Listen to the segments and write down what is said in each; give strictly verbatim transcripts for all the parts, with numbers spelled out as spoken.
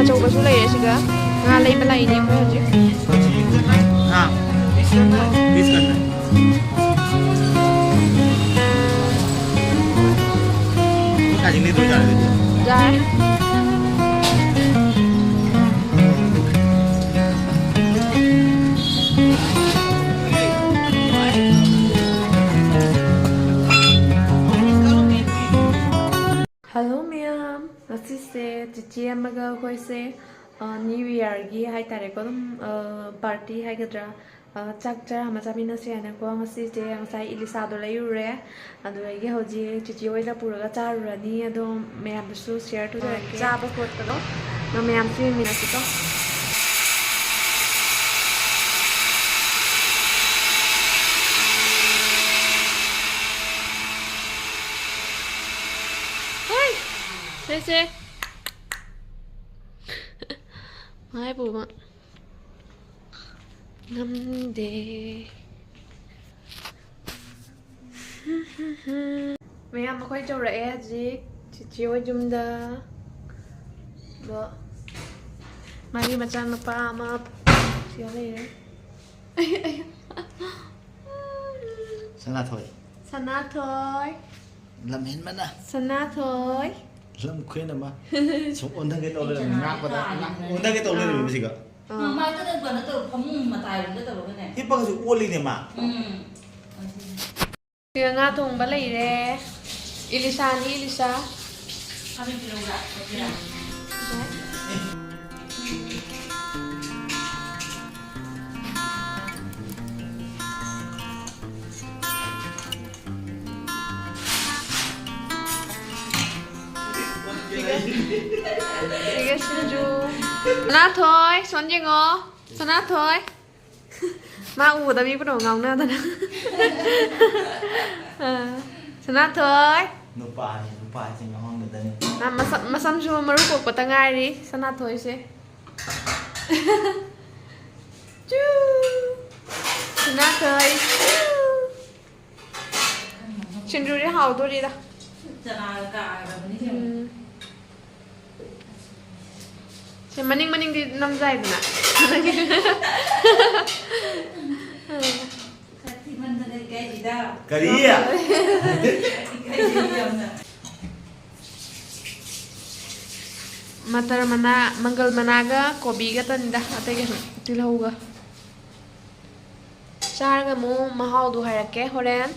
ꯑꯆꯧꯕꯁꯨ ꯂꯩꯔꯦ ꯁꯤꯗ꯫ ꯉꯥ ꯂꯩꯕ ꯂꯥꯛꯏꯅꯦ ꯑꯩꯈꯣꯏ ꯍꯧꯖꯤꯛ꯫ हाँ, बीस करना है। ꯌꯥꯔꯦ꯫ ꯍꯜꯂꯣ ꯃꯌꯥꯝ, ꯉꯁꯤꯁꯦ ꯆꯤꯆꯦ ꯑꯃꯒ ꯑꯩꯈꯣꯏꯁꯦ, ꯑ, ꯅ꯭ꯌꯨ ꯏꯌꯥꯔꯒꯤ ꯍꯥꯏꯇꯥꯔꯦꯀꯣ, ꯑꯗꯨꯝ, ꯑ, ꯄꯥꯔꯇꯤ ꯍꯥꯏꯒꯗ꯭ꯔꯥ, ꯑ, ꯆꯥꯛ ꯆꯔꯥ ꯑꯃ ꯆꯥꯃꯤꯟꯅꯁꯦ ꯍꯥꯏꯅꯀꯣ ꯉꯁꯤꯁꯦ ꯉꯁꯥꯏ ꯏꯂꯤꯁꯥꯗꯣ ꯂꯩꯔꯨꯔꯦ꯫ ꯑꯗꯨꯗꯒꯤ ꯍꯧꯖꯤꯛ ꯆꯤꯆꯦ ꯍꯣꯏꯗ ꯄꯨꯔꯒ ꯆꯥꯔꯨꯔꯅꯤ꯫ ꯑꯗꯣ ꯃꯌꯥꯝꯗꯁꯨ ꯁꯤꯌꯔ ꯇꯧꯖꯔꯛꯀꯦ꯫ ꯆꯥꯕ ꯈꯣꯠꯄꯗꯣ ꯑꯗꯣ ꯃꯌꯥꯝꯁꯨ ꯌꯦꯡꯃꯤꯟꯅꯁꯤꯀꯣ꯫ ꯍꯣꯏ, ꯁꯦ, ꯁꯦ꯫ ꯃꯥꯏ ꯄꯨꯕ ꯉꯝꯗꯦ꯫ ꯃꯌꯥꯝ ꯑꯩꯈꯣꯏ ꯌꯧꯔꯛꯑꯦ ꯍꯧꯖꯤꯛ ꯆꯤꯆꯦ ꯍꯣꯏ ꯌꯨꯝꯗ꯫ ꯑꯗꯣ ꯃꯥꯒꯤ ꯃꯆꯥꯅꯨꯄꯥ ꯑꯃ ꯁꯤꯗ ꯂꯩꯔꯦ꯫ ꯁꯅꯥꯊꯣꯏ꯫ ꯁꯅꯥꯊꯣꯏ꯫ ꯂꯝꯍꯦꯟꯕꯅ꯫ ꯁꯅꯥꯊꯣꯏ꯫ ꯂꯝ ꯈꯨꯍꯦꯟ ꯑꯃ꯫ ꯁꯨꯝ ꯑꯣꯟꯊꯒꯦ ꯇꯧ ꯂꯩꯔꯝꯃꯤ꯫ ꯉꯥꯛꯄꯗ, ꯉꯥꯛ-, ꯑꯣꯟꯊꯒꯦ ꯇꯧ ꯂꯩꯔꯝꯃꯤ ꯁꯤꯒ꯫ ꯃꯃꯥꯏꯗꯨꯗ ꯀꯩꯅꯣ ꯇꯧꯔ ꯐꯃꯨꯡ ꯃꯇꯥꯏꯔꯣꯝꯗ ꯇꯧꯔꯒꯅꯦ꯫ ꯍꯤꯞꯄꯒꯁꯨ ꯑꯣꯜꯂꯤꯅꯦ ꯃꯥ꯫ ꯎꯝ꯫ ꯁꯤꯗ ꯉꯥ ꯊꯣꯡꯕ ꯂꯩꯔꯦ꯫ ꯏꯂꯤꯁꯥꯅꯤ, ꯏꯂꯤꯁꯥ꯫ ꯈꯥꯃꯦꯟ ꯄꯤꯔꯛꯎꯔꯥ? ꯄꯤꯔꯛꯎꯔꯥ? ꯁꯤꯒ, ꯁꯤꯒ ꯁꯤꯡꯖꯨ꯫ ꯁꯅꯥꯊꯣꯏ, ꯁꯣꯟ ꯌꯦꯡꯉꯣ꯫ ꯁꯅꯥꯊꯣꯏ꯫ ꯃꯥ ꯎꯕꯗ ꯃꯤ ꯄꯨꯝꯅꯃꯛ ꯉꯥꯎꯅꯗꯅ꯫ ꯑ, ꯁꯅꯥꯊꯣꯏ꯫ ꯅꯨꯄꯥꯅꯤ, ꯅꯨꯄꯥꯁꯦ ꯉꯥꯎꯍꯟꯒꯗꯅꯤ꯫ ꯃꯥ ꯃꯁꯝ, ꯃꯁꯝꯁꯨ ꯃꯔꯨ ꯀꯣꯛꯄꯇ ꯉꯥꯏꯔꯤ, ꯁꯅꯥꯊꯣꯏꯁꯦ꯫ ꯆꯨ꯫ ꯁꯅꯥꯊꯣꯏ꯫ ꯆꯨ꯫ ꯁꯤꯡꯖꯨꯁꯦ ꯍꯥꯎꯗꯣꯔꯤꯗ꯫ ꯆꯅꯥꯒ ꯀꯥꯈ꯭ꯔꯕꯅꯤ ꯀꯩꯅꯣ꯫ ꯎꯝ꯫ ꯃꯅꯤꯡ ꯃꯅꯤꯡꯗꯤ ꯅꯝꯖꯥꯏꯗꯅ꯫ ꯈꯔ ꯊꯤꯃꯟꯗꯅ ꯏꯀꯥꯏꯖꯩꯗ꯫ ꯀꯔꯤ? ꯏꯀꯥꯏꯖꯩ ꯌꯥꯝꯅ꯫ ꯃꯇꯔ ꯃꯅꯥ, ꯃꯪꯒꯜ ꯃꯅꯥꯒ ꯀꯣꯕꯤꯒ ꯇꯅꯤꯗ, ꯑꯇꯩ ꯀꯩꯁꯨ, ꯇꯤꯜꯍꯧꯒ꯫ ꯆꯥꯔꯒ ꯑꯃꯨꯛ ꯃꯍꯥꯎꯗꯨ ꯍꯥꯏꯔꯛꯀꯦ ꯍꯣꯔꯦꯟ꯫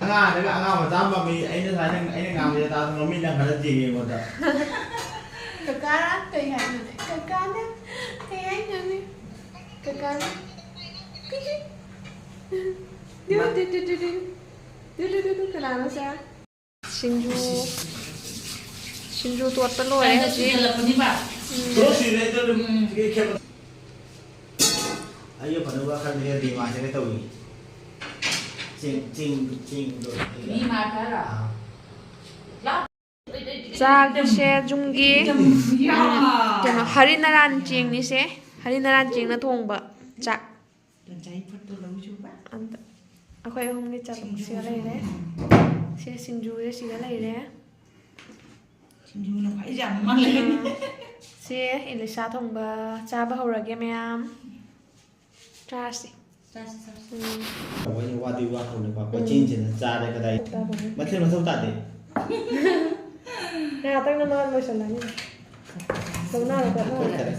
ꯑꯉꯥꯡꯗꯒ ꯑꯉꯥꯡ ꯃꯆꯥ ꯑꯃ ꯄꯥꯝꯃꯤ, ꯑꯩꯅ ꯁꯨꯃꯥꯏꯅ, ꯑꯩꯅ ꯉꯥꯡꯕꯁꯦ ꯇꯥꯗꯅ ꯃꯃꯤꯠꯅ ꯈꯔ ꯌꯦꯡꯉꯦ ꯑꯩꯉꯣꯟꯗ꯫ ꯀꯀꯥ ꯀꯩ ꯍꯥꯏꯅꯣꯅꯦ? ꯀꯀꯥꯅ ꯀꯩ ꯍꯥꯏꯅꯣꯅꯦ? ꯀꯀꯥꯅ ꯗꯨ ꯗꯨ ꯗꯨ ꯗꯨ ꯗꯨ꯫ ꯗꯨ ꯗꯨ ꯗꯨ ꯗꯨ꯫ ꯀꯅꯥꯅꯣ ꯁꯦ? ꯁꯤꯡꯖꯨ, ꯁꯤꯡꯖꯨ ꯇꯣꯠꯄ ꯂꯣꯏꯔꯦ ꯍꯧꯖꯤꯛ꯫ ꯁꯤꯖꯤꯜꯂꯛꯄꯅꯤꯕ꯫ ꯎꯝ꯫ ꯊꯣꯛꯂꯛꯁꯤꯅꯦ ꯑꯩꯗꯣ ꯑꯗꯨꯝ ꯎꯝ꯫ ꯀꯩ ꯈꯦꯠꯄ-, ꯑꯩꯒ ꯐꯅꯕ ꯈꯔ ꯂꯩꯔꯗꯤ ꯃꯥꯁꯦ ꯀꯩ ꯇꯧꯏ? ꯆꯦꯡ, ꯆꯦꯡ, ꯆꯦꯡꯗꯣ꯫ ꯃꯤ ꯃꯥ ꯈꯔ? ꯑꯥ꯫ ꯆꯥꯛꯁꯦ ꯌꯨꯝꯒꯤ, ꯌꯥ꯫ ꯎꯝ, ꯀꯩꯅꯣ, ꯍꯔꯤ ꯅꯔꯥꯟ ꯆꯦꯡꯅꯤꯁꯦ꯫ ꯍꯔꯤ ꯅꯔꯥꯟ ꯆꯦꯡꯅ ꯊꯣꯡꯕ ꯆꯥꯛ꯫ ꯇꯟꯖꯥꯏ ꯐꯨꯠꯇꯣ ꯂꯧ ꯆꯨꯕ꯫ ꯑꯝꯇ꯫ ꯑꯩꯈꯣꯏ ꯑꯍꯨꯝꯒꯤ ꯆꯥꯛ ꯁꯤꯡꯖꯨ꯫ ꯁꯤꯒ ꯂꯩꯔꯦ꯫ ꯁꯤ ꯁꯤꯡꯖꯨꯁꯦ ꯁꯤꯒ ꯂꯩꯔꯦ꯫ ꯁꯤꯡꯖꯨꯅ ꯈ꯭ꯋꯥꯏ ꯌꯥꯝꯕ ꯃꯥꯜꯂꯦ꯫ ꯎꯝ꯫ ꯁꯤ ꯏꯂꯤꯁꯥ ꯊꯣꯡꯕ ꯆꯥꯕ ꯍꯧꯔꯒꯦ ꯃꯌꯥꯝ꯫ ꯆꯥꯔꯁꯤ꯫ ꯆꯥꯁꯤ, ꯆꯥꯁꯤ꯫ ꯎꯝ꯫ ꯇꯧꯕꯩꯅꯦ, ꯋꯥꯗꯤ ꯋꯥꯈ꯭ꯔꯕꯅꯦꯀꯣ꯫ ꯎꯝ꯫ ꯀꯣꯏꯆꯦꯟ ꯆꯦꯟꯗꯅ ꯆꯥꯔꯦ ꯀꯗꯥꯏ꯫ ꯇꯧꯕꯅꯦ꯫ ꯃꯊꯦꯜ ꯃꯊꯧ ꯇꯥꯗꯦ꯫ ꯉꯥꯏꯍꯥꯛꯇꯪꯅ ꯃꯥ ꯂꯣꯏꯁꯜꯂꯅꯤ꯫ ꯂꯧꯅꯔꯣ, ꯀꯣꯠꯅꯔꯣ꯫ ꯀꯣꯠꯈꯔꯦ꯫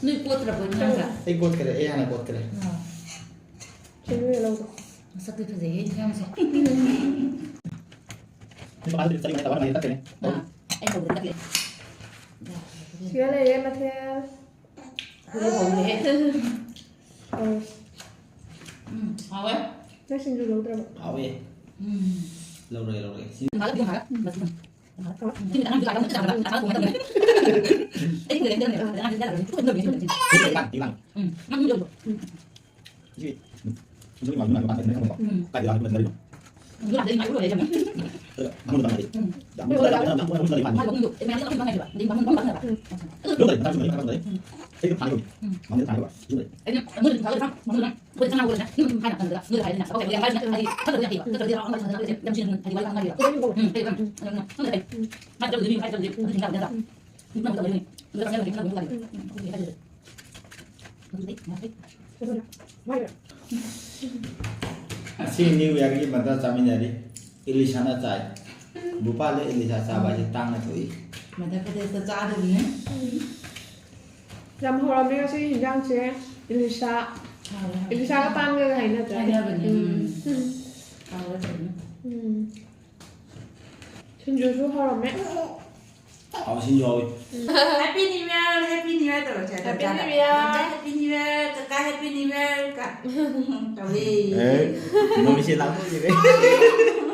ꯅꯣꯏ ꯀꯣꯠꯇ꯭ꯔꯕꯣ ꯏꯟꯖꯥꯡꯒ? ꯑꯩ ꯀꯣꯠꯈꯔꯦ, ꯑꯩ ꯍꯥꯟꯅ ꯀꯣꯠꯈꯔꯦ꯫ ꯑꯥ꯫ ꯁꯤ ꯅꯣꯏ ꯂꯧꯗꯣ꯫ ꯃꯁꯛꯇꯤ ꯐꯖꯩꯌꯦ ꯏꯟꯖꯥꯡꯁꯦ꯫ ꯑꯥ, ꯑꯩ ꯍꯧꯕꯗ ꯇꯛꯂꯦ꯫ ꯁꯤꯒ ꯂꯩꯔꯦ ꯃꯊꯦꯜ꯫ ꯍꯧꯔꯦ, ꯍꯧꯔꯦ꯫ ꯍꯧꯔꯦ꯫ ꯎꯝ, ꯍꯥꯎꯋꯦ꯫ ꯅꯪ ꯁꯤꯡꯖꯨ ꯂꯧꯗ꯭ꯔꯕꯣ? ꯍꯥꯎꯋꯦ꯫ ꯎꯝ꯫ ꯂꯧꯔꯒꯦ, ꯂꯧꯔꯒꯦ꯫ ꯁꯤ ꯃꯥꯜꯂ ꯄꯨꯡ ꯐꯥꯔ꯫ ꯎꯝ, ꯃꯁꯤ꯫ ꯁꯤ ꯅꯨꯃꯤꯠ ꯑꯉꯥꯡꯁꯨ ꯂꯥꯛꯑꯒ ꯃꯈꯨꯠ ꯁꯥꯡꯅ ꯁꯥꯡꯅ ꯊꯣꯡꯒꯗꯕꯅꯦ꯫ ꯑꯩ ꯄꯨꯔꯦ, ꯑꯩ ꯄꯨꯔꯦ꯫ ꯑꯉꯥꯡꯁꯨ ꯂꯥꯛꯑꯒ ꯃꯈꯨꯠ ꯁꯥꯡꯅ ꯊꯣꯡꯒꯗꯕꯅꯦ꯫ ꯏꯕꯥꯅꯤ, ꯏꯕꯥꯅꯤ꯫ ꯎꯝ, ꯅꯪ ꯌꯧꯔꯣ꯫ ꯎꯝ꯫ ꯁꯤ ꯎꯝ, ꯎꯝ, ꯎꯝ, ꯎꯝ, ꯎꯝ꯫ ꯎꯝ꯫ ꯀꯥꯏꯗ ꯂꯥꯛꯄ ꯃꯇꯝꯗ ꯂꯩꯕ? ꯎꯝ꯫ ꯑꯗꯨ ꯂꯥꯛꯑꯗꯤ ꯃꯥꯏ ꯎꯔꯣꯏ ꯍꯥꯏꯔꯝꯃꯦ꯫ ꯑꯗ ꯃꯉꯣꯟꯗ ꯇꯥꯟꯅꯔꯗꯤ꯫ ꯎꯝ꯫ ꯌꯥꯝ ꯃꯉꯣꯟꯗ ꯇꯥꯟꯅꯔꯗꯤ꯫ ꯃꯥꯏ ꯃꯉꯣꯟꯗ ꯇꯥꯟꯅꯔꯗꯤ꯫ ꯃꯥꯏ ꯃꯉꯣꯟꯗ ꯇꯥꯟꯅꯔꯗꯤ꯫ ꯎꯝ꯫ ꯑꯗꯨ ꯂꯩ, ꯃꯊꯪ ꯁꯨꯝ ꯂꯩ, ꯃꯊꯪ ꯁꯨꯝ ꯂꯩ꯫ ꯎꯝ꯫ ꯑꯩꯗꯣ ꯊꯥꯅꯤꯡꯉꯧꯅꯦ꯫ ꯎꯝ꯫ ꯃꯉꯣꯟꯗ ꯊꯥꯅꯤꯡꯉꯧꯕ꯫ ꯁꯤ ꯂꯩ꯫ ꯑꯩꯅ ꯃꯉꯣꯟꯗ ꯊꯥꯅꯤꯡꯉꯧꯕ꯫ ꯃꯉꯣꯟꯗ ꯊꯥꯅꯤꯡꯉꯧꯕ꯫ ꯃꯣꯏꯗ ꯊꯥꯏꯅ ꯃꯇꯝꯗ ꯅꯣꯏꯗ ꯍꯥꯏꯔꯗꯤ ꯅꯪ ꯊꯕꯛ ꯇꯧꯕ ꯌꯥꯝ ꯍꯥꯏꯔꯗꯤ ꯅꯪ ꯍꯥꯏꯗꯤ ꯊꯕꯛ ꯇꯧꯕꯗꯤ ꯍꯩꯕ ꯅꯠꯇ꯭ꯔꯗꯤ ꯍꯔꯥꯎ ꯍꯔꯥꯎ ꯍꯔꯥꯎ ꯍꯔꯥꯎ ꯌꯥꯝ ꯆꯤꯟꯅ ꯍꯥꯏꯗꯤ ꯋꯥꯔꯤ ꯉꯥꯡꯅꯕ ꯌꯥꯕ꯫ ꯎꯝ꯫ ꯎꯝ꯫ ꯎꯝ꯫ ꯎꯝ꯫ ꯎꯝ꯫ ꯎꯝ꯫ ꯎꯝ꯫ ꯎꯝ꯫ ꯎꯝ꯫ ꯎꯝ꯫ ꯎꯝ꯫ ꯑꯁꯤ ꯅ꯭ꯌꯨ ꯏꯌꯥꯔꯒꯤ ꯃꯇꯝ ꯆꯥꯃꯤꯟꯅꯔꯤ꯫ ꯏꯂꯤꯁꯥꯅ ꯆꯥꯏ꯫ ꯚꯨꯄꯥꯜꯗ ꯏꯂꯤꯁꯥ ꯆꯥꯕ ꯍꯥꯏꯁꯦ ꯇꯥꯡꯅ ꯊꯣꯛꯏ꯫ ꯃꯙ꯭ꯌ ꯄ꯭ꯔꯗꯦꯁꯇ ꯆꯥꯗꯕꯅꯦ꯫ ꯌꯥꯝ ꯍꯧꯔꯝꯃꯦ ꯉꯁꯤꯒꯤ ꯍꯤꯟꯖꯥꯡꯁꯦ꯫ ꯏꯂꯤꯁꯥ꯫ ꯍꯥꯎꯋꯦ, ꯍꯥꯎꯋꯦ꯫ ꯏꯂꯤꯁꯥꯒ ꯄꯥꯟꯒꯒ ꯍꯥꯏꯅꯗ꯭ꯔꯥ? ꯍꯥꯏꯅꯕꯅꯦ, ꯎꯝ꯫ ꯎꯝ꯫ ꯍꯥꯎꯋꯦ, ꯐꯖꯅ꯫ ꯎꯝ꯫ ꯁꯤꯡꯖꯨꯁꯨ ꯍꯧꯔꯝꯃꯦ꯫ ꯍꯥꯎ, ꯁꯤꯡꯖꯨ ꯍꯥꯎꯋꯤ꯫ Happy New Year, Happy New Year ꯇꯧꯔꯁꯦ꯫ Happy New Year꯫ ꯃꯆꯥ Happy New Year, ꯀꯀꯥ Happy New Year ꯀ ꯇꯧꯋꯦ꯫ ꯑꯦ, ꯃꯃꯤꯁꯦ ꯂꯥꯡꯊꯣꯛꯏꯁꯦ ꯀꯩ?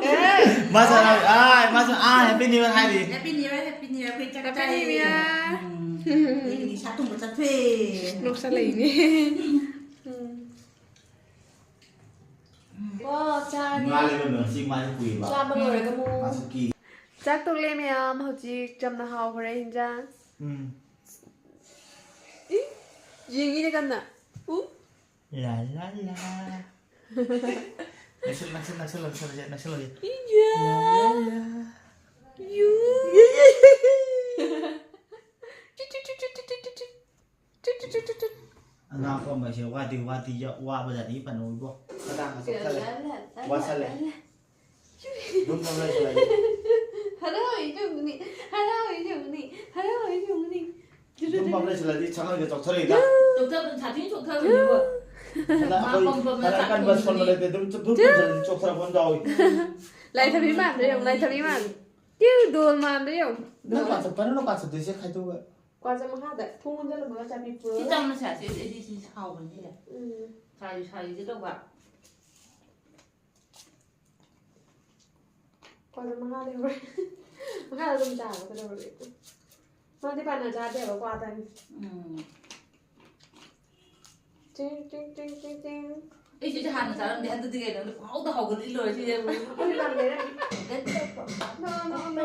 ꯑꯦ꯫ ꯃꯥꯁꯨ ꯍꯔꯥꯎ-, ꯑꯥ, ꯃꯥꯁꯨ, ꯑꯥ, Happy New Year ꯍꯥꯏꯔꯤ꯫ Happy New Year, Happy New Year, ꯑꯩꯈꯣꯏ ꯆꯥꯛ Happy ꯆꯥꯏꯌꯦ꯫ New Year꯫ ꯎꯝ꯫ ꯑꯩ ꯏꯂꯤꯁꯥ ꯊꯣꯡꯕ ꯆꯠꯊꯣꯛꯑꯦ꯫ ꯅꯣꯛꯁꯜꯂꯛꯏꯅꯦ꯫ ꯎꯝ꯫ ꯎꯝ꯫ ꯋꯥ, ꯆꯥꯔꯦ꯫ ꯉꯥ ꯂꯩꯕ ꯉꯁꯤ ꯃꯥꯁꯦ ꯀꯨꯏꯕ꯫ ꯆꯥꯕ ꯂꯣꯏꯔꯒ ꯑꯃꯨꯛ꯫ ꯃꯥꯁꯨ ꯀꯤ꯫ ꯆꯥꯛ ꯇꯣꯛꯂꯦ ꯃꯌꯥꯝ, ꯍꯧꯖꯤꯛ ꯆꯝꯅ ꯍꯥꯎꯈ꯭ꯔꯦ ꯍꯤꯟꯖꯥꯡ꯫ ꯎꯝ꯫ ꯏ, ꯌꯦꯡꯉꯤꯅꯦ ꯀꯟꯅ꯫ ꯎ꯫ ꯂꯥ ꯂꯥ ꯂꯥ꯫ ꯅꯛꯁꯜ, ꯅꯛꯁꯜ, ꯅꯛꯁꯜ, ꯅꯛꯁꯜꯂꯁꯦ, ꯅꯛꯁꯜꯂꯁꯦ꯫ ꯏꯌꯥ꯫ ꯂꯥ ꯂꯥ ꯂꯥ꯫ ꯌꯨ꯫ ꯆꯨ ꯆꯨ ꯆꯨ ꯆꯨ꯫ ꯑꯉꯥꯡ ꯄꯝꯕꯁꯦ ꯋꯥꯗꯤ ꯋꯥꯗꯤ ꯌꯥ-, ꯋꯥꯕꯖꯥꯠꯅꯤ ꯐꯅ ꯑꯣꯏꯕꯣ꯫ ꯈꯗꯥꯡꯒ ꯆꯣꯛꯊꯔꯦ꯫ ꯋꯥꯁꯜꯂꯦ꯫ ꯗꯨꯝ ꯐꯝ ꯂꯩꯁꯜꯂꯒꯦ꯫ ꯍꯔꯥꯎ ꯏꯆꯨꯝꯅꯤ, ꯍꯔꯥꯎ ꯏꯆꯨꯝꯅꯤ, ꯍꯔꯥꯎ ꯏꯆꯨꯝꯅꯤ꯫ ꯗꯨꯝ ꯐꯝ ꯂꯩꯁꯜꯂꯗꯤ ꯁꯪꯒꯣꯏꯒ ꯆꯣꯛꯊꯔꯛꯏꯗ꯫ ꯆꯣꯛꯊꯕ, ꯁꯥꯊꯤꯅ ꯆꯣꯛꯊꯕꯅꯤꯕꯣ꯫ ꯑꯗ ꯃꯥ ꯑꯩꯈꯣꯏ ꯄꯝ ꯄꯝꯅ ꯈꯔ ꯆꯥꯛ ꯀꯟꯕ ꯊꯣꯡꯉꯤꯅꯤ꯫ ꯁꯣꯟꯕ ꯂꯩꯇꯦ, ꯑꯗꯨꯝ ꯆꯨꯞ ꯆꯨꯞ ꯆꯨꯞ ꯆꯨꯞ ꯆꯣꯛꯊꯔꯛꯄ ꯑꯃ ꯌꯥꯎꯏ꯫ ꯂꯥꯏꯊꯕꯤ ꯃꯥꯟꯗ꯭ꯔꯦ ꯌꯦꯡꯉꯨ, ꯂꯥꯏꯊꯕꯤ ꯃꯥꯟꯗ꯭ꯔꯦ꯫ ꯇ꯭ꯌꯨ ꯗꯣꯜ ꯃꯥꯟꯗ꯭ꯔꯦ ꯌꯦꯡꯉꯨ꯫ ꯅꯪ ꯀꯥ ꯆꯠꯄ, ꯅꯪ ꯀꯥ ꯆꯠꯇꯣꯏꯁꯦ ꯈꯥꯏꯗꯣꯛꯑꯒ꯫ ꯀ꯭ꯋꯥ ꯆꯠ ꯃꯈꯥꯗ ꯊꯣꯡ ꯂꯣꯟꯁꯤꯜꯂꯝꯃꯒ ꯆꯥꯕꯤ ꯄꯨꯔꯒ ꯁꯤ ꯆꯥꯎꯅ ꯁꯥꯁꯦ, ꯑꯩꯗꯤ ꯁꯤ ꯍꯥꯎꯕꯅꯤ ꯁꯤꯁꯦ꯫ ꯎꯝ꯫ ꯁꯥꯔꯤ ꯁꯥꯔꯤꯁꯦ ꯇꯧꯕ꯫ ꯀ꯭ꯋꯥ ꯆꯠ ꯃꯈꯥ ꯂꯩꯍꯧꯔꯦ꯫ ꯃꯈꯥꯗ ꯑꯗꯨꯝ ꯆꯥꯔꯣ, ꯀꯩꯗꯧꯔꯒꯦ? ꯃꯥꯗꯤ ꯄꯥꯟꯅ ꯆꯥꯗꯦꯕ, ꯀ꯭ꯋꯥꯗꯅꯤ꯫ ꯎꯝ꯫ ꯇꯤꯡ, ꯇꯤꯡ, ꯇꯤꯡ, ꯇꯤꯡ, ꯇꯤꯡ꯫ ꯑꯩ ꯁꯤꯁꯦ ꯍꯥꯟꯅ ꯆꯥꯔꯝꯗꯦ, ꯍꯟꯗꯛꯇꯤ ꯀꯩꯅꯣ ꯄꯪꯍꯧꯗ ꯍꯧꯒꯠꯂꯛꯏ ꯂꯣꯏꯔꯦ ꯁꯤꯁꯦ꯫ ꯎꯝ, ꯑꯩꯈꯣꯏ ꯂꯝ ꯂꯩꯔꯛ-꯫ ꯅꯣ, ꯅꯣ, ꯅꯣ꯫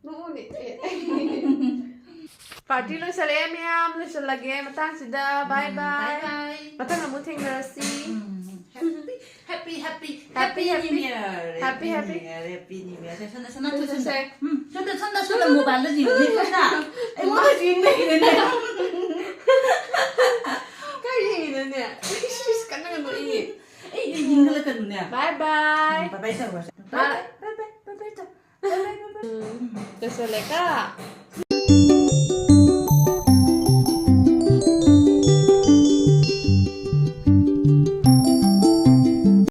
ꯅꯣꯛꯑꯣꯅꯦ꯫ ꯄꯥꯔꯇꯤ ꯂꯣꯏꯁꯜꯂꯛꯑꯦ ꯃꯌꯥꯝ, ꯂꯣꯏꯁꯜꯂꯒꯦ ꯃꯇꯥꯡꯁꯤꯗ꯫ ꯕꯥꯏ ꯎꯝ, ꯕꯥꯏ꯫ ꯕꯥꯏ ꯕꯥꯏ꯫ ꯃꯊꯪ ꯑꯃꯨꯛ ꯊꯦꯡꯅꯔꯁꯤ꯫ ꯎꯝ, happy Happy, happy, Happy, happy happy. New Year. Happy, happy. New Year, happy New Year. ꯁꯣꯝꯗ, ꯁꯣꯝꯗ, ꯁꯣꯝꯗ, ꯁꯣꯝꯗ. ꯁꯦ. ꯎꯝ, ꯁꯣꯝꯗ, ꯁꯣꯝꯗ, ꯁꯣꯝꯗ mobile ꯗ ꯌꯦꯡꯉꯨꯅꯦ, ꯁꯣꯝꯗ. ꯑꯩꯉꯣꯟꯗꯁꯨ ꯌꯦꯡꯂꯩꯔꯦꯅꯦ. ꯀꯔꯤꯅꯣꯅꯦ? ꯏꯁ, ꯏꯁ, ꯀꯟꯅꯒ ꯅꯣꯛꯏ꯫ ꯑꯩ ꯌꯦꯡꯍꯜꯂꯛꯀꯅꯨꯅꯦ. Bye bye. Bye bye ꯇꯧꯔꯁꯦ. Bye. Bye bye, bye bye, bye bye ꯇꯧ. Bye bye, bye bye. ꯎꯝ, ꯂꯣꯏꯁꯜꯂꯦꯀꯣ꯫